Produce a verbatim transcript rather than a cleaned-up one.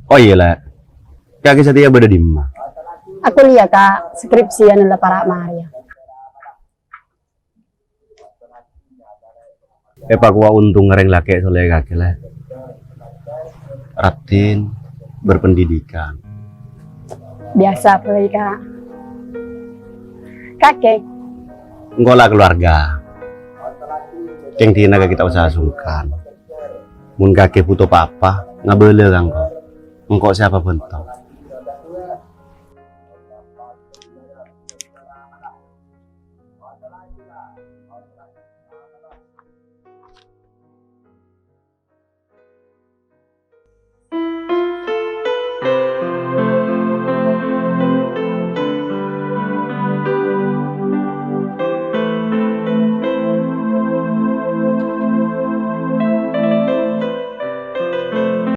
Oh iyâ, Lè'. Kakè satèya bâdâ è dimma? Aku lèya, Ka', skripsian la para' marèya. Èpakowa ontong orèng lakè' solè kakè, Lè'. Raddhin, berpendidikan. Biasa bhâi, Ka'. Kakè? Engko' la keluarga. Kèng dinah kakè ta' osa sungkan. Mon kakè buto pa-apa, ngabâlâ ka engko'. Engko' sè abhânto.